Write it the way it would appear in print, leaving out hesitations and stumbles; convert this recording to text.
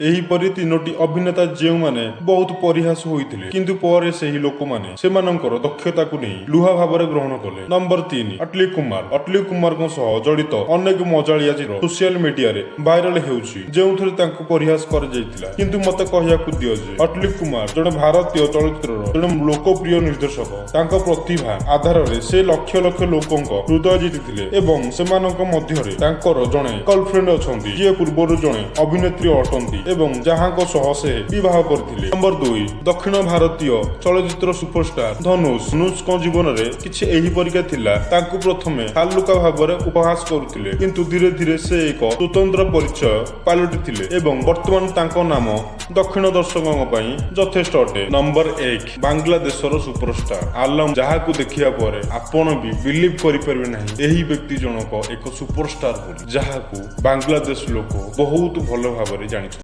ଏହିପରି ତିନୋଟି ଅଭିନେତା ଯେଉଁମାନେ ବହୁତ ପରିହାସ ହୋଇଥିଲେ, କିନ୍ତୁ ପରେ ସେହି ଲୋକମାନେ ସେମାନଙ୍କର ଦକ୍ଷତାକୁ ନେଇ ଲୁହା ଭାବରେ ଗ୍ରହଣ କଲେ। Number 3, Attlee Kumar. ଅଟଲି କୁମାରଙ୍କ ସହ ଜଡ଼ିତ ଅନେକ ମଜାଳିଆ ଚିତ୍ର ସୋସିଆଲ ମିଡିଆରେ ଭାଇରାଲ ହେଉଛି, ଯେଉଁଥିରେ ତାଙ୍କୁ ପରିହାସ କରାଯାଇଥିଲା। କିନ୍ତୁ ମୋତେ କହିବାକୁ ଦିଅ ଯେ ଅଟଲି କୁମାର ଜଣେ ଭାରତୀୟ ଚଳଚ୍ଚିତ୍ରର ଜଣେ ଲୋକପ୍ରିୟ ନିର୍ଦ୍ଦେଶକ। ତାଙ୍କ ପ୍ରତିଭା ଆଧାରରେ ସେ ଲକ୍ଷ ଲକ୍ଷ ଲୋକଙ୍କ ହୃଦୟ ଜିତିଥିଲେ ଏବଂ ସେମାନଙ୍କ ମଧ୍ୟରେ ତାଙ୍କର ଜଣେ ଗର୍ଲଫ୍ରେଣ୍ଡ ଅଛନ୍ତି, ଯିଏ ପୂର୍ବରୁ ଜଣେ ଅଭିନେତ୍ରୀ ଅଟନ୍ତି ଏବଂ ଯାହାଙ୍କ ସହ ସେ ବିବାହ କରିଥିଲେ। ନମ୍ବର 2, ଦକ୍ଷିଣ ଭାରତୀୟ ଚଳଚ୍ଚିତ୍ର ସୁପରଷ୍ଟାର ଧନୁଷ। ଧନୁଷଙ୍କ ଜୀବନରେ କିଛି ଏହିପରିକା ଥିଲା। ତାଙ୍କୁ ପ୍ରଥମେ ହାଲୁକା ଭାବରେ ଉପହାସ କରୁଥିଲେ, କିନ୍ତୁ ଧୀରେ ଧୀରେ ସେ ଏକ ସ୍ୱତନ୍ତ୍ର ପରିଚୟ ପାଲଟିଥିଲେ ଏବଂ ବର୍ତ୍ତମାନ ତାଙ୍କ ନାମ ଦକ୍ଷିଣ ଦର୍ଶକଙ୍କ ପାଇଁ ଯଥେଷ୍ଟ ଅଟେ। ନମ୍ବର 1, ବାଂଲାଦେଶର ସୁପରଷ୍ଟାର ଆଲମ, ଯାହାକୁ ଦେଖିବା ପରେ ଆପଣ ବି ବିଲିଭ କରିପାରିବେ ନାହିଁ ଏହି ବ୍ୟକ୍ତି ଜଣକ ଏକ ସୁପରଷ୍ଟାର ବୋଲି, ଯାହାକୁ ବାଂଲାଦେଶ ଲୋକ ବହୁତ ଭଲ ଭାବରେ ଜାଣିଛନ୍ତି।